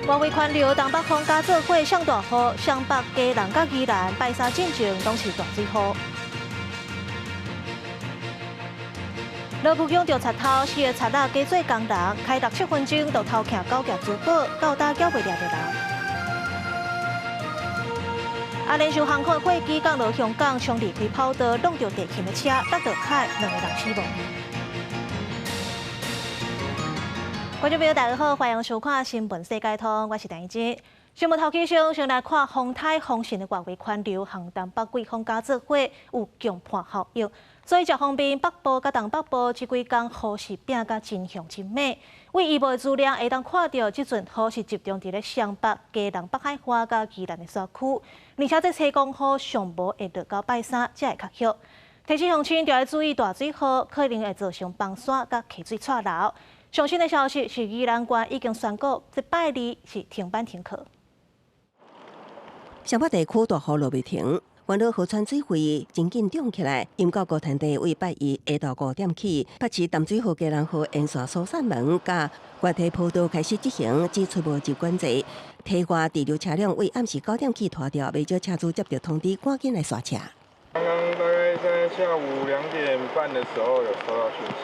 外圍環流東北風加做伙上大雨，雙北、基隆佮宜蘭拜三進前攏是大水雨。羅浮宮著賊偷，四個賊仔假做工人，開六七分鐘就偷劫九件珠寶，到今猶未掠著人。啊，聯翔航空的貨機降落香港，衝離開跑道，挵著地勤的車，落著海，兩个人死亡。觀眾朋友，大家好，歡迎收看《新聞世界通》，我是陳怡珍。新聞頭起先，先來看風颱風神的外圍環流，和東北季風加做伙有強伴效應，所以這方面北部佮東北部這幾工雨勢變甲真凶真猛。為預報的資料會當看著，這陣雨是集中佇咧雙北、基隆北海岸佮宜蘭的山區，而且這吹狂雨上無會落到拜三才會較歇。提醒鄉親著愛注意大水雨，可能會造成崩山佮溪水掣流。上新的消息是，宜蘭縣已經宣告，這拜二是停班停課。雙北地區大雨落袂停，元朗河川水位真緊漲起來，陰到高灘地為拜一下晝5點起，北市淡水河、基隆河沿線疏散門佮懸堤坡道開始執行只出無入管制，堤外滯留車輛為暗時9點起拖掉，袂少車主接著通知趕緊來煞車。剛剛大概在下午2點半的時候有收到訊息。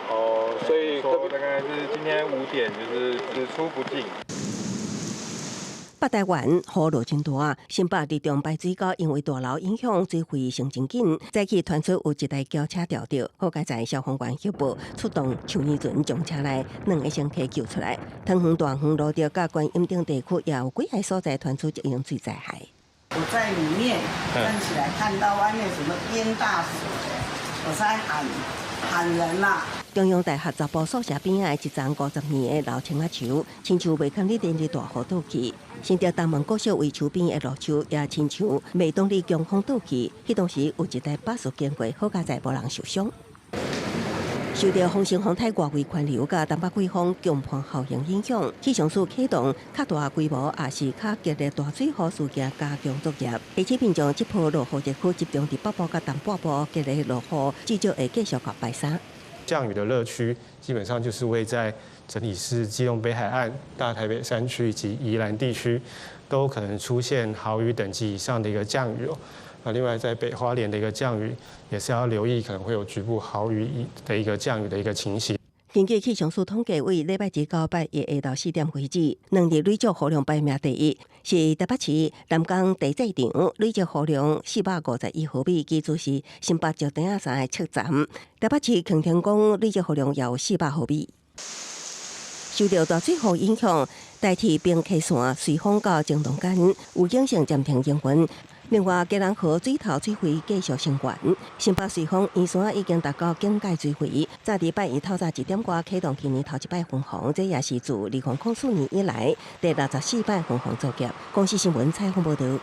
哦，所以說大概是今天5點，就是只出不進。北台灣雨落真大，新北佇中排水溝因為大流影響，水位升真緊，早起傳出有一台轎車牢著，好佳哉消防員協報出動樹泥船將車內兩个乘客救出來。桃園大園蘆竹佮觀音頂地區也有幾个所在傳出這樣水災害。我在裡面站起來看到外面什麼淹大水，我在喊喊人啦。中央大學查埔宿舍邊仔的一叢50年的老青仔樹，親像袂堪得連日大雨倒去。新竹東門國小圍樹邊的綠樹也親像袂當得強風倒去。彼當時有一台巴士經過，好佳哉無人受傷。受著風神風颱外圍環流佮東北季風強伴效應影響，氣象署啟動較大規模也是較激烈大水雨事件加強作業。而且民眾這波落雨熱區集中佇北部佮東半部，激烈落雨至少會繼續到拜三。降雨的熱區基本上就是位在整體是基隆北海岸、大台北山區以及宜蘭地區，都可能出現豪雨等級以上的一個降雨哦。那另外在北花蓮的一個降雨，也是要留意可能會有局部豪雨的一個降雨的一個情形。根據氣象署統計，為禮拜一到拜一下晝4點為止，兩日累積雨量排名第一，是台北市南港地制場累積雨量451毫米，其次是新北石碇仔山的七站，台北市擎天崗累積雨量也有400毫米。受著大水雨影響，台鐵平溪線瑞芳到彰東間有影響暫停營運。另外，基隆河水頭水位繼續升懸，新北瑞芳圓山已經達到警戒水位。早佇拜一透早1點外啟動今年頭一擺分洪，這也是自2004年以來第64擺分洪作業。公視新聞採訪報導。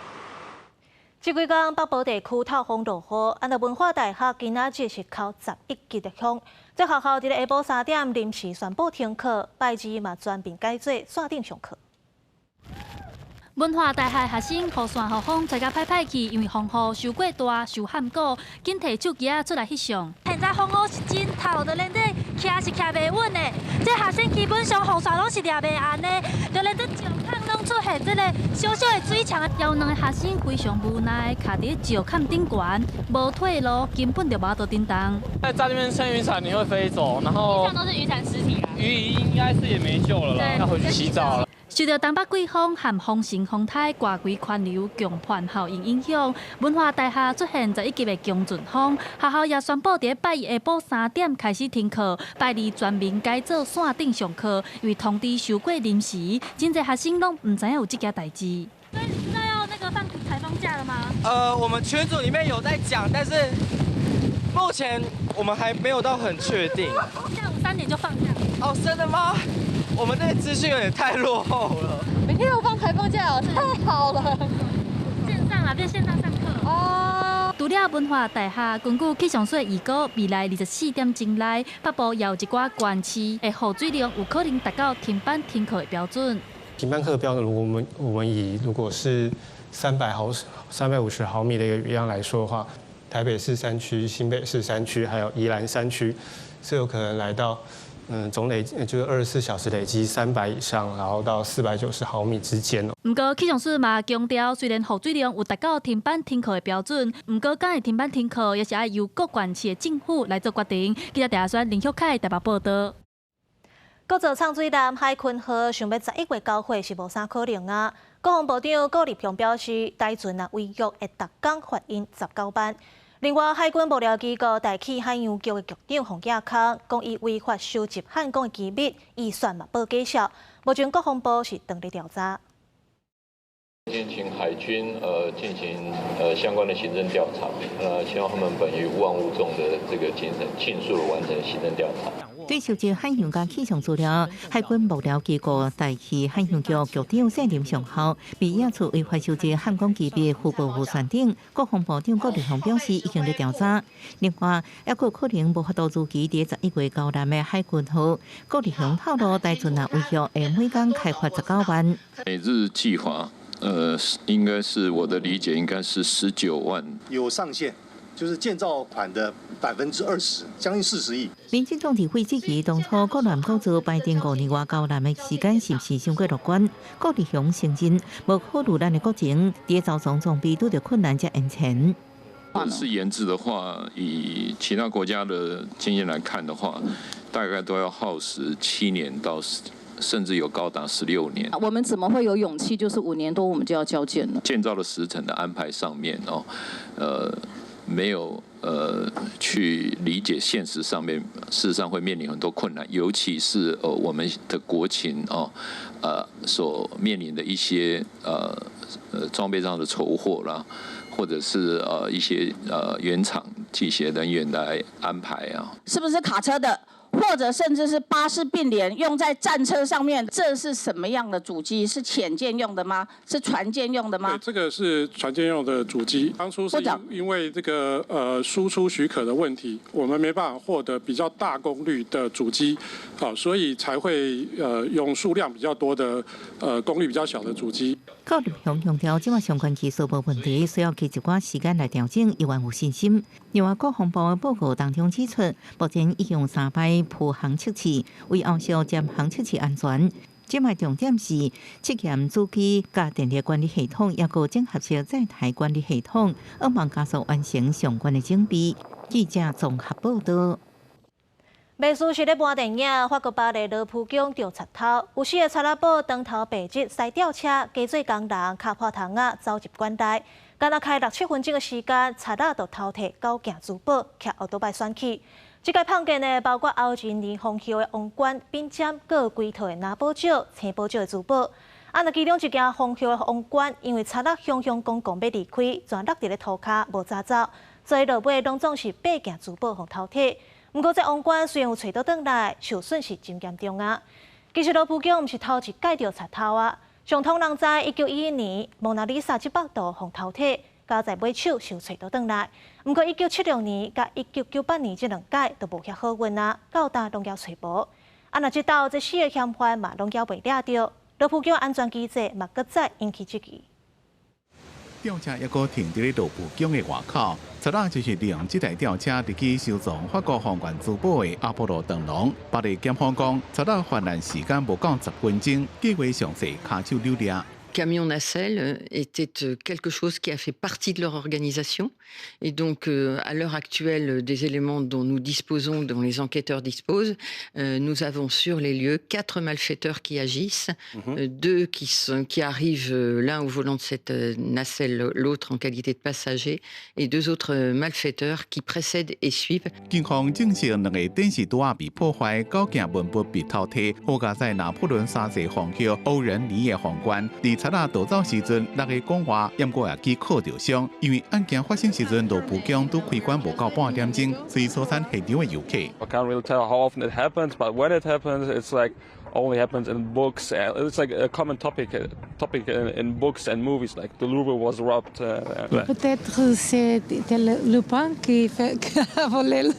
這幾工北部地區透風落雨，按照文化大學今仔日是扣11級的風。這學校佇咧下晡3點臨時宣布停課，拜二嘛全面改做線頂上課。文化大學學生雨傘予風吹甲歹歹去，因為風雨傷過大、傷譀古，緊提手機仔出來翕相。現在風雨是真透，就連這徛是徛袂穩的。這學生基本上雨傘攏是掠袂絚的，就連這石坎攏出現這個小小的水牆。有兩個學生非常無奈，卡佇石坎頂懸，無退路，根本就無法度振動。在那邊撐雨傘，你會飛走，然後地上都是雨傘屍體啊。雨衣應該是也沒救了啦，要回去洗澡了。受著東北季風和風神風颱外圍環流強伴效應影響，文化大學出現11級的強陣風，學校也宣布佇拜一下晡3點開始停課，拜二全面改做線頂上課，因為通知傷過臨時，真濟學生攏毋知影有這件代誌。所以你知道要那個放颱風假了嗎？我們群組裡面有在講，但是目前我們還沒有到很確定。下午3點就放假。哦，真的嗎？我們這個資訊有點太落後了。每天都放颱風假哦，太好了。線上啊，變線上上課。哦。除了文化大學，根據氣象署預估，未來24點鐘內，北部也有一寡縣市的雨水量有可能達到停班停課的標準。停班課標準，如果我們以如果是350毫米的一個雨量來說的話，台北市山區、新北市山區，還有宜蘭山區，是有可能來到總累就是24小時累積300以上，然後到490毫米之間。毋過氣象署嘛強調，雖然雨水量有達到停班停課的標準，毋過敢會停班停課，也是愛由各縣市的政府來做決定。記者鄭選林旭凱台北報道。閣造藏水艦海鯤號想欲11月交貨是無啥可能啊！國防部長顧立雄表示，台船若違約會逐工罰𪜶19萬。另外，海軍幕僚機構大氣海洋局的局長洪亞康講，伊違法收集漢光的機密，預算嘛報假數。目前國防部是正咧調查。進行海軍進行相關的行政調查，希望他們本於勿忘勿縱的這個精神，盡速的完成行政調查。對收集海洋佮氣象資料，海軍幕僚機構大氣海洋局局長謝林尚孝被驗出違法收集漢光機密、核保護船頂。國防部長顧立雄表示，已經咧調查。另外，猶閣可能無法度如期佇11月交艦的海鯤號，顧立雄透露，台船若違約，會每工開罰19萬。每日計劃，應該是我的理解，應該是19萬。有上限，就是建造款的20%，將近40億。民進黨立委質疑，當初國南國造排定5年外交艦的時間是毋是傷過樂觀？顧立雄承認，無考慮咱的國情，佇造裝裝備拄著困難才延前。是研製的話，以其他國家的經驗來看的話，大概都要耗時7年到甚至有高達16年。我們怎麼會有勇氣？就是5年多我們就要交艦呢？建造的時程的安排上面哦，沒有去理解現實上面，事實上會面臨很多困難，尤其是我們的國情哦，所面臨的一些裝備上的籌獲啦，或者是一些原廠技協人員來安排啊。是不是卡車的？或者甚至是巴士並聯用在戰車上面，這是什麼樣的主機？是潛艦用的嗎？是船艦用的嗎？對，這個是船艦用的主機。當初是因為這個輸出許可的問題，我們沒辦法獲得比較大功率的主機，好，所以才會用數量比較多的功率比較小的主機。顧立雄強調，這馬相關技術無問題，需要給一寡時間來調整，猶原有信心。另外，國防部的報告當中指出，目前已用三擺浮航測試，為後續潛航測試安全。這擺重點是測驗主機佮電力管理系統，抑閣整合式載台管理系統，向望加速完成相關的準備。記者綜合報道。袂輸是咧搬電影，法國巴黎羅浮宮著賊偷，有四个賊仔寶當頭白日駛吊車，加做工人敲破窗仔走入館內，干焦開六七分鐘的時間，賊仔就偷提九件珠寶，騎歐多擺竄去。這個碰見的包括歐仁妮皇后的王冠、頸針，閣有幾套的藍寶石、青寶石的珠寶。啊，若其中一件皇后的王冠，因為賊仔雄雄講講欲離開，全落佇咧塗跤，無揸走，所以落尾攏總是八件珠寶予偷提。毋過，這王冠雖然有揣倒轉來，受損是真嚴重啊。其實羅浮宮毋是頭一擺著賊偷啊，上通人知1911年蒙娜麗莎這幅圖予偷提，佳哉尾手是有揣倒轉來。毋過1976年佮1998年這兩擺都無遐好運啊，到今攏猶揣無。啊，若這道這四个嫌犯嘛攏猶未掠著，羅浮宮安全機制嘛閣再引起質疑。吊車猶閣停佇咧羅浮宮的外口，賊仔就是利用這台吊車入去收藏法國皇冠珠寶的阿波羅長廊。巴黎檢方講，賊仔犯案時間無夠10分鐘，計劃詳細跤手扭掠。 Camion nacelle était quelque chose qui a fait partie de leur organisation. Et donc, à l'heure actuelle, des éléments dont nous disposons, dont les enquêteurs disposent, nous avons sur les lieux quatre malfaiteurs qui agissent, deux qui arrivent, l'un au volant de cette nacelle, l'autre en qualité de passager, et deux autres malfaiteurs qui précèdent et suivent. 警方證實兩個電視桌仔被破壞，九件文物被偷提，好佳哉拿破崙三世皇后歐仁妮的皇冠，佇賊仔盜走時陣，六个講話，毋過也去扣著傷。因為案件發生時陣，羅浮宮拄開館無夠半點鐘，所以疏散現場的遊客。 I can't really tell how often it happens, but when it happens, it's like only happens in books. It's like a common topic in books and movies, like the Louvre was robbed. Peut-être c'était Lupin qui a volé le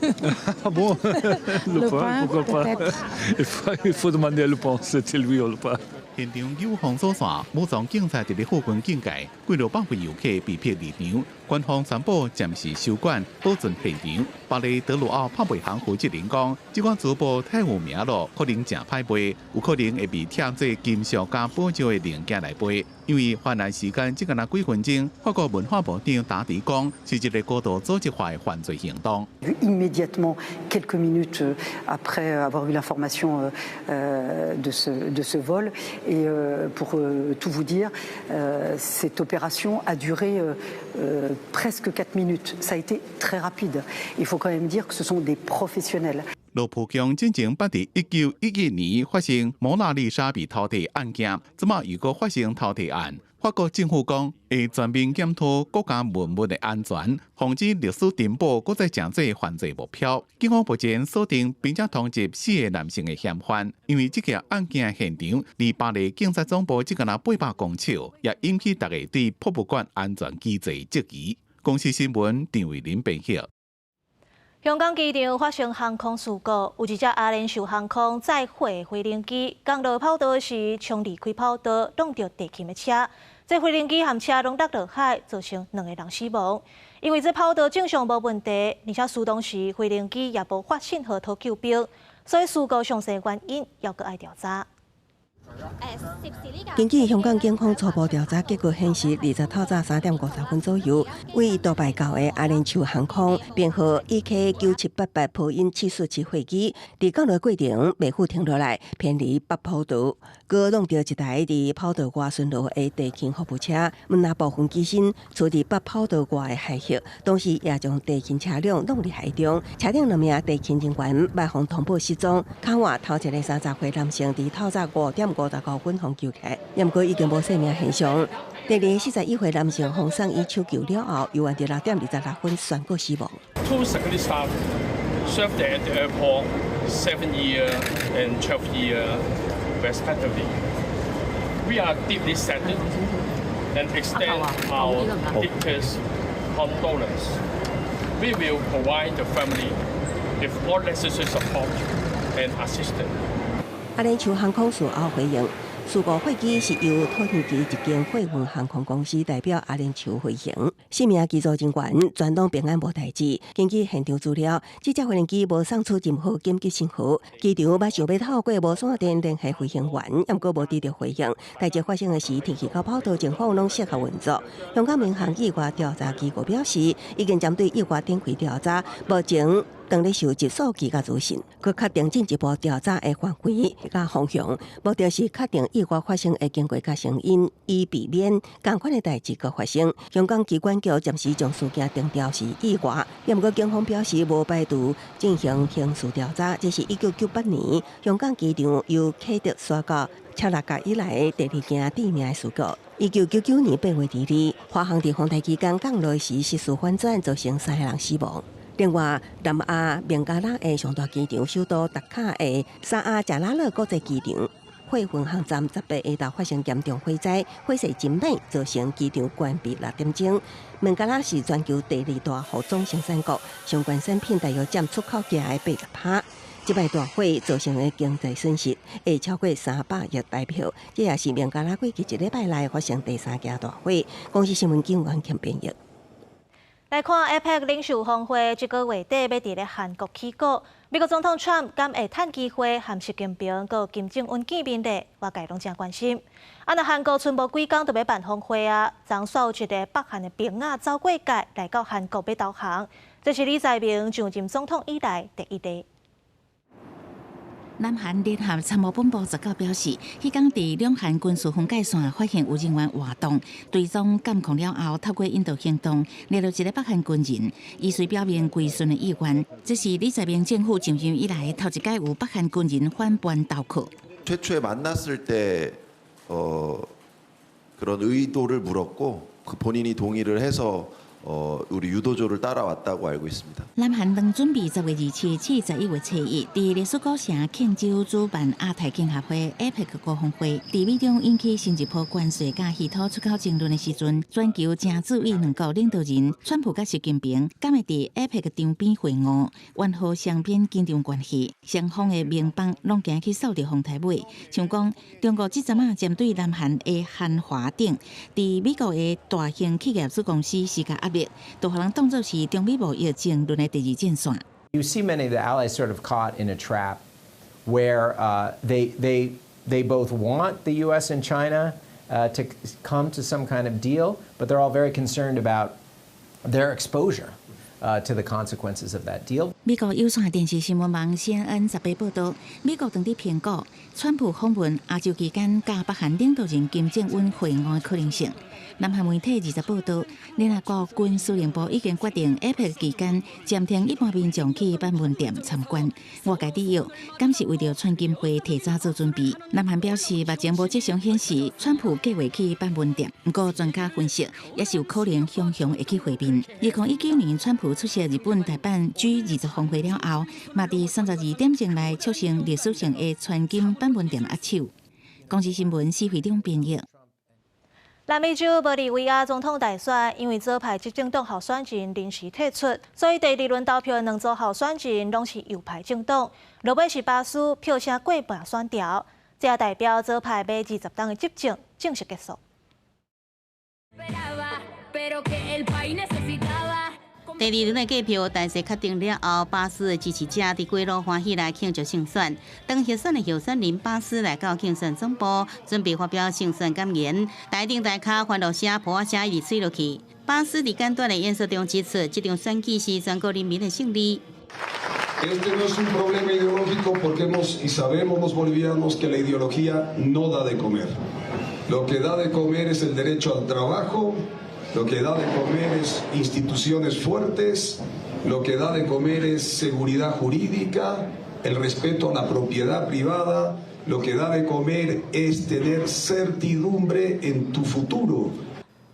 Ah bon? Lupin, Lupin, pourquoi pas? Peut-être. Il faut demander à Lupin, c'était lui ou pas. 現場有封鎖線，武裝警察佇咧附近警戒，幾落百位遊客被迫離場。官方宣布暫時收館，保存現場。巴黎德魯奧拍賣行負責人講，這款珠寶太有名咯，可能誠歹賣，有可能會被拆做金屬佮寶石的零件來賣。因為犯案時間只干焦幾分鐘，法國文化部長達迪講，是一個高度組織化的犯罪行動。 Immédiatement, quelques minutes après avoir eu l'information de ce vol, et pour tout vous dire, cette opération a duré presque 4 minutes. Ça a été très rapide. Il faut quand même dire que ce sont des professionnels. 羅浮宮進前捌佇1911年發生蒙娜麗莎被偷提案件，這馬又閣發生偷提案。法國政府講會全面檢討國家文物的安全，防止歷史珍寶閣再成做犯罪目標。警方目前鎖定並且通緝四个男性的嫌犯，因為這個案件現場離巴黎警察總部只干焦800公尺，也引起大家對博物館安全機制質疑。公視新聞陳慧琳編譯。香港機場發生航空事故，有一隻阿聯酋航空載貨的飛行機降落跑道時，衝離開跑道，挵著地勤的車。這飛行機和車攏落落海，造成兩個人死亡。因為這跑道正常無問題，而且出動時飛行機也無發信號討救兵，所以事故詳細原因猶閣愛調查。根據香港警方初步調查結果顯示，20透早3點50分左右，位杜拜到的阿聯酋航空編號 EK 9788波音747貨機，佇降落過程袂赴停落來，偏離北跑道，閣挵著一台佇跑道外巡邏的地勤服務車，毋但部分機身處佇北跑道外的海域，同時也將地勤車輛挵入海中，車頂兩名地勤人員捌予通報失蹤，卡外頭一个30歲男性佇透早5點59分予救起來，毋過已經無生命現象。第二个41歲男性予送醫搶救了後，猶原佇6點26分宣告死亡。 Two security staff served at the airport 7 year and 12 year respectively. We are deeply saddened and extend our deepest condolence. We will provide the family with all necessary support and assistance. 阿聯酋航空事後回應，事故貨機是由土耳其一間貨運航空公司代表阿聯酋飛行，四名機組人員全攏平安無代誌。根據現場資料，這隻飛行機無送出任何緊急信號，機場捌想欲透過無線電聯繫飛行員，毋過無得到回應。代誌發生的時，天氣佮跑道情況攏適合運作。香港民航意外調查機構表示，已經針對意外展開調查，目前當咧收集數據佮資訊，閣確定進一步調查的範圍佮方向，目的是確定意外發生的經過佮成因，以避免仝款的代誌閣發生。香港機管局暫時將事件定調是意外，毋過警方表示無排除進行刑事調查。這是1998年香港機場由啟德徙到赤鱲角以來第二件致命的事故。1999年8月22日，華航佇風台期間降落時失事翻轉，造成三个人死亡。另外，南亞孟加拉的上大機場首都達卡的沙阿賈拉勒國際機場貨運航站18下晝發生嚴重火災，火勢真猛，造成機場關閉6點鐘。孟加拉是全球第二大服裝生產國，相關產品大約佔出口價的80%。這擺大火造成的經濟損失會超過300億台幣，這也是孟加拉過去一禮拜內發生第三件大火。公視新聞警員強編譯。來看 APEC 領袖峰會，這個月底欲佇咧韓國起鼓。美國總統川普敢會趁機會和習近平佮金正恩見面咧？外界攏誠關心。啊，若韓國賰無幾工就欲辦峰會啊，昨煞有一个北韓的兵仔走過界來到韓國欲投降，這是李在明上任總統以來第一例。南韓聯合參謀本部19表示，彼工佇兩韓軍事分界線發現有人員活動，追蹤監控了後，透過引導行動，掠著一个北韓軍人，伊遂表明歸順的意願。這是李在明政府上任以來頭一擺有北韓軍人反叛投靠。 최초에 만났을 때 그런 의도를 물었고 그 본인이 동의를 해서 우리 유도조를 따라왔다고 알고 있습니다. 南韓正準備10月27至11月初1，佇歷史古城慶州主辦亞太經合會 APEC 高峰會，佇美中引起新一波關稅佮稀土出口爭論的時陣，全球誠注意兩國領導人川普佮習近平，敢會佇 APEC 場邊會晤，緩和雙邊緊張關係。雙方的盟邦攏驚去掃著風颱尾，像講中國這陣仔針對南韓的韓華等，佇美國的大型企業子公司施加壓力。密，都予人當作是中美貿易爭論的第二戰線。 You see many of the allies sort of caught in a trap where they both want the U.S. and China to come to some kind of deal, but they're all very concerned about their exposure to the consequences of that deal. 美國有線電視新聞網 CNN 18報道，美國當地評估，川普訪問亞洲期間，佮北韓領導人金正恩會晤的可能性。南韓媒體20報道，聯合國軍司令部已經決定，APEC 期間暫停一般民眾去板門店參觀。外界指責，敢是為著川金會提早做準備。南韓表示，目前無跡象顯示川普計劃去板門店，毋過專家分析，也是有可能雄雄會去會面。2019年，川普出席日本大阪 G20峰會了後，嘛佇32點鐘來促成歷史性的川金板門店握手。公視新聞施惠中編譯。南美洲玻利維亞總統大選，因為左派執政黨候選人臨時退出，所以第二輪投票的兩組候選人攏是右派政黨。落尾是巴斯票數過半選牢，這也代表左派欲20冬的執政正式結束。第二輪的計票大勢確定了後，巴斯的支持者佇街路歡喜來慶祝勝選。當獲選的候選人巴斯來到競選總部，準備發表勝選感言，台頂台跤歡樂聲、噗仔聲一直吹落去。巴斯佇簡短的演說中指出，這場選舉是全國人民的勝利。 Este no es un problema ideológico porque hemos y sabemos los bolivianos que la ideología no da de comer. Lo que da de comer es el derecho al trabajo. Lo que da de comer es instituciones fuertes, lo que da de comer es seguridad jurídica, el respeto a la propiedad privada, lo que da de comer es tener certidumbre en tu futuro.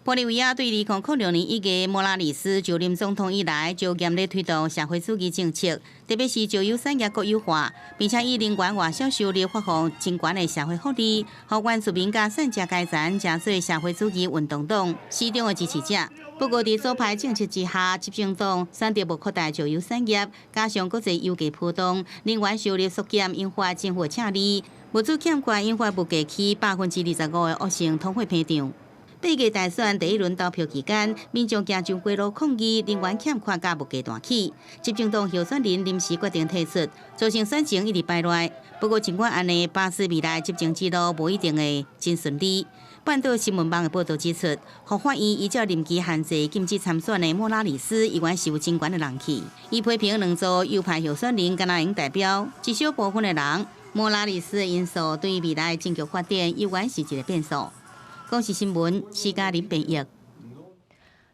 玻利維亞對2006年1月莫拉里斯就任總統以來，就嚴厲推動社會主義政策，特別是石油產業國有化，並且以能源外銷收入發放真懸的社會福利，予原住民佮散食階層成做社會主義運動黨死忠的支持者。不過，佇左派政策之下，執政黨選擇無擴大石油產業，加上國際油價波動，能源收入縮減，引發政府赤字，物資欠缺，引發物價起25%的惡性通貨膨脹。8月大選第一輪投票期間，民眾行上街路抗議能源欠缺佮物價大起，執政黨候選人臨時決定退出，造成選情一直敗亂。不過，儘管按呢，巴斯未來執政之路無一定會真順利。半島新聞網的報導指出，予法院依照任期限制禁止參選的莫拉里斯，依然是有真懸的人氣。伊批評兩組右派候選人，敢若會用代表一小部分的人。莫拉里斯的因素對未來政局發展，依然是一個變數。公視新聞，施嘉玲編譯。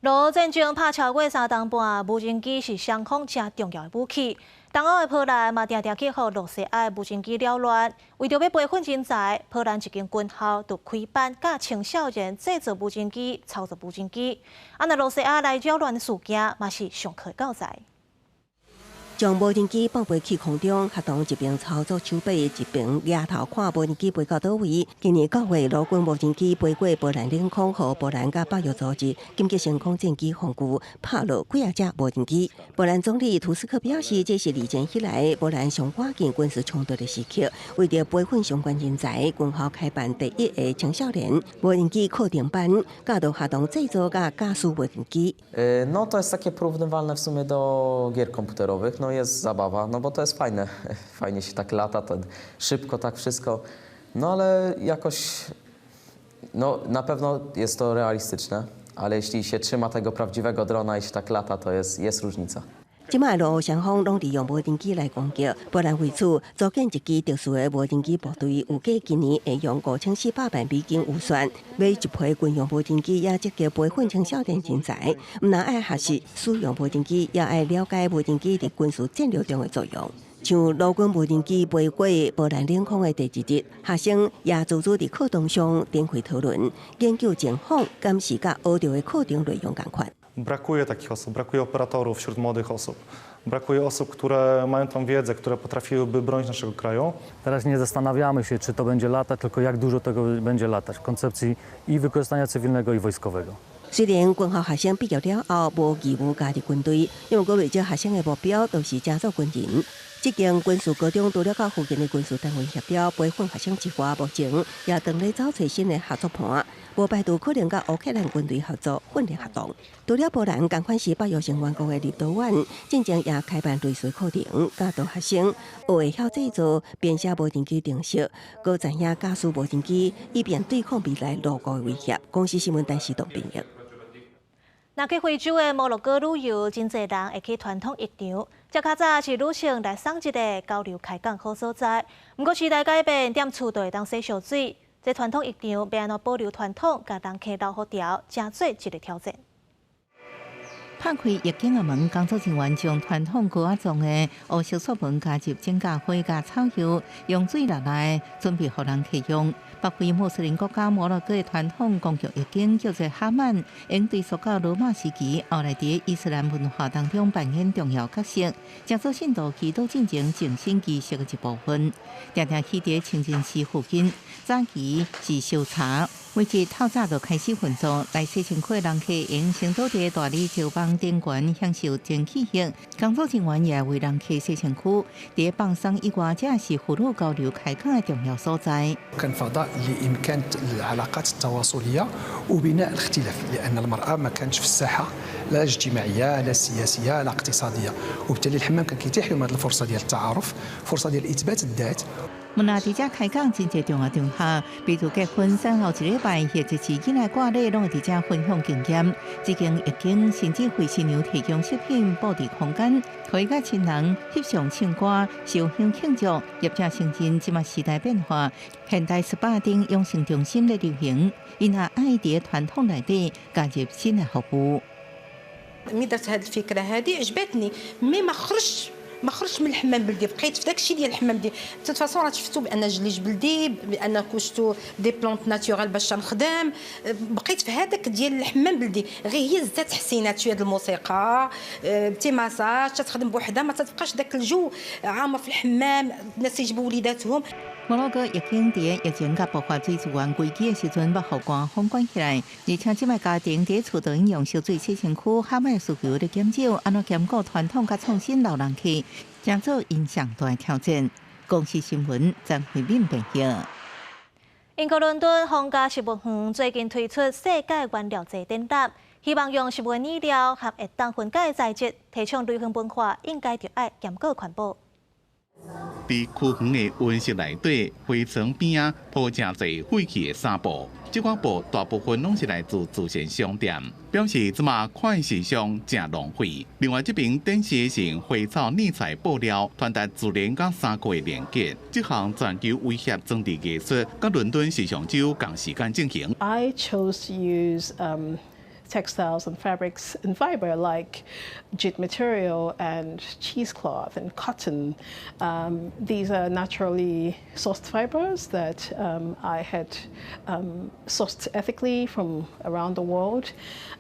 俄烏戰爭拍超過3冬半，無人機是雙方誠重要的武器。東歐的波蘭嘛，定定去予羅西亞的無人機擾亂。為著欲培訓人才，波蘭一間軍校就開班教青少年製造無人機、操作無人機。啊，若羅西亞來擾亂的事件，嘛是上課教材。將無人機放飛去空中，學童一邊操作手把，一邊蜈頭看無人機飛到佗位。今年9月，俄軍無人機飛過波蘭領空，予波蘭佮北約組織緊急升空戰機防禦拍落幾仔隻無人機。波蘭總理圖斯克表示，這是二戰以來波蘭上倚近軍事衝突的時刻。為著培訓相關人才，軍校開辦第一个青少年無人機課程班，教導學童製造佮駕駛無人機。 No to jest takie porównywalne w sumie do gier komputerowych. No jest zabawa, no bo to jest fajne. Fajnie się tak lata, to szybko tak wszystko. No ale jakoś, no na pewno jest to realistyczne, ale jeśli się trzyma tego prawdziwego drona i się tak lata, to jest różnica. 這擺俄烏雙方攏利用無人機來攻擊。波蘭為此組建一支特殊的無人機部隊，預計今年會用5400萬美金預算買一批軍用無人機，也積極培訓青少年人才。毋但愛學習使用無人機，也愛了解無人機佇軍事戰略中的作用。像俄軍無人機飛過波蘭領空的第二日，學生也自主佇課堂上展開討論，研究情況，敢是佮學著的課程內容仝款。 Brakuje takich osób, brakuje operatorów wśród młodych osób. Brakuje osób, które mają tą wiedzę, które potrafiłyby bronić naszego kraju. Teraz nie zastanawiamy się, czy to będzie latać, tylko jak dużo tego będzie latać w koncepcji i wykorzystania cywilnego, i wojskowego. 雖然軍校學生畢業了後無義務加入軍隊，毋過袂少學生的目標都是成做軍人。這間軍事高中除了佮附近的軍事單位協調培訓學生之外，目前也正咧找揣新的合作伴，無排除可能佮烏克蘭軍隊合作訓練活動。除了波蘭，仝款是北約成員國的立陶宛，進前也開辦類似課程，教導學生學會曉製作編寫無人機程式，閣知影駕駛無人機，以便對抗未來俄國的威脅。公視新聞陳時東編譯。若去非洲的摩洛哥旅遊，真濟人會去傳統浴場。這較早是女性來送一個交流開講好所在。毋過時代改變，踮厝就會當洗燒水。這傳統浴場欲按怎保留傳統，共人客留予牢，成做一個挑戰。拍開浴間的門，工作人員將傳統膏仔狀的烏色素門加入指甲花佮草油，用水落來，準備予人客用。北非穆斯林國家摩洛哥的傳統公共浴間叫做哈曼，𪜶追溯到羅馬時期，後來佇伊斯蘭文化當中扮演重要角色，成做信徒祈禱進前淨身儀式的一部分。定定起佇清真寺附近，早期是燒柴。每日透早就開始運作，來洗身軀的人客會先倒佇大理石房頂懸享受蒸汽浴，工作人員也為人客洗身軀。佇放鬆以外，這是婦女交流開講的重要所在。 كان فضاء لإمكان العلاقات التواصلية وبناء الاختلاف لأن المرأة ما كانتش في الساحة لا اجتماعية لا سياسية لا اقتصادية وبالتالي الحمام كان كيتيح لهم هذه الفرصة ديال التعارف فرصة ديال إثبات الذات。毋但佇遮開講真濟重要場合，比如結婚、產後一禮拜，或者是囡仔割禮，攏會佇遮分享經驗。這間浴間甚至為新娘提供飾品佈置空間，可以佮親人翕相唱歌、燒香慶祝。業者承認，這馬時代變化，現代 SPA 等養生中心咧流行，𪜶也愛佇傳統內底加入新的服務。 ملي درت هذه الفكره هذه عجبتني mais ما خرجتش من الحمام بلدي بقيت في داك الشيء ديال الحمام بلدي de toute façon راه شفتو بان جليج بلدي بان كوشتو des plantes naturelles باش نخدم بقيت في هذاك ديال الحمام بلدي غير هي زدت تحسينات شويه الموسيقى petits massages تخدم بوحدها ما تبقاش داك الجو عامر في الحمام الناس يجيبوا وليداتهم。摩洛哥浴間佇疫情佮爆發水資源危機的時陣，欲予官方管起來，而且這擺家庭佇厝內用燒水洗身軀，哈曼需求咧減少，按怎兼顧傳統佮創新留人客，成做𪜶上大挑戰。公視新聞張慧敏編譯。英國倫敦皇家植物園最近推出世界原料節展覽，希望用植物染料和會當分解的材質，提倡流行文化應該著愛兼顧環保。佇區園的溫室內底，花窗邊仔鋪誠濟廢棄的衫布，這寡布大部分攏是來自慈善商店，表示這馬快時尚誠浪費。另外這邊展示的是花草染彩布料，傳達自然佮衫褲的連結。這項全球威脅裝置藝術，佮倫敦時尚週仝時間進行。 I chose to use textiles and fabrics and fiber like jute material and cheesecloth and cotton. These are naturally sourced fibers that I had sourced ethically from around the world.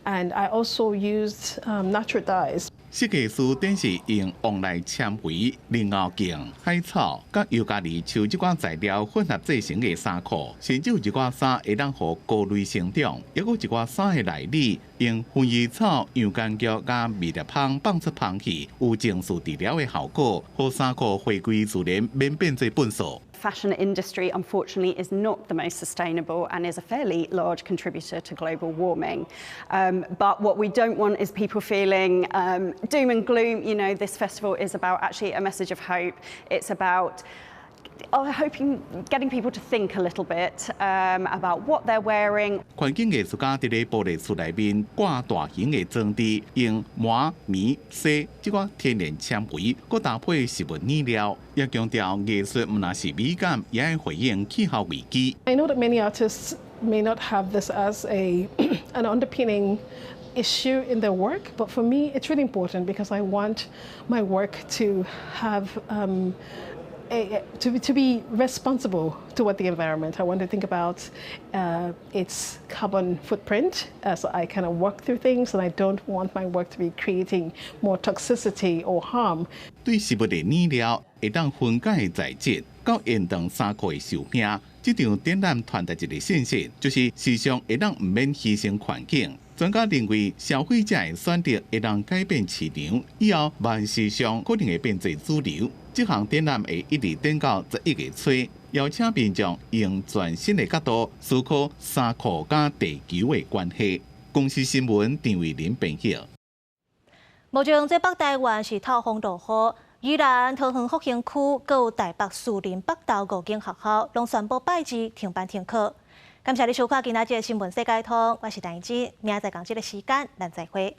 And I also used natural dyes. 設計師展示用黃梨纖維、蓮藕莖、海草、佮尤加利樹這寡材料混合製成的衫褲，甚至有一寡衫會當予菇類成長，抑閣一寡衫的內裡用薰衣草、洋甘菊佮迷迭香放出香氣，有情緒治療的效果，予衫褲回歸自然，免變做糞掃。 Fashion industry, unfortunately, is not the most sustainable and is a fairly large contributor to global warming. But what we don't want is people feeling doom and gloom. This festival is about actually a message of hope. It's about hoping getting people to think a little bit about what they're wearing. 環境藝術家佇咧玻璃厝內面掛大型的裝置，用麻、棉、紗這寡天然纖維，閣搭配植物染料，也強調藝術毋但是美感，也愛回應氣候危機。 I know that many artists may not have this as an underpinning issue in their work, but for me, it's really important because I want my work to have to be responsible toward the environment. I want to think about its carbon footprint as I kind of work through things, and I don't want my work to be creating more toxicity or harm. 對植物的染料會當分解的材質，到延長衫褲的壽命，這場展覽傳達一個信息，就是時尚會當毋免犧牲環境。專家認為，消費者的選擇會當改變市場，以後慢時尚可能會變做主流。這項展覽會一直展到11月初，邀請民眾用全新的角度思考衫褲佮地球的關係。公視新聞陳慧琳編譯。目前這北台灣是透風落雨，宜蘭桃園復興區、閣有台北士林北投五間學校，攏宣布拜二停班停課。感謝你收看今仔日的新聞世界通，我是陳怡之，明仔載仝這个時間，咱再會。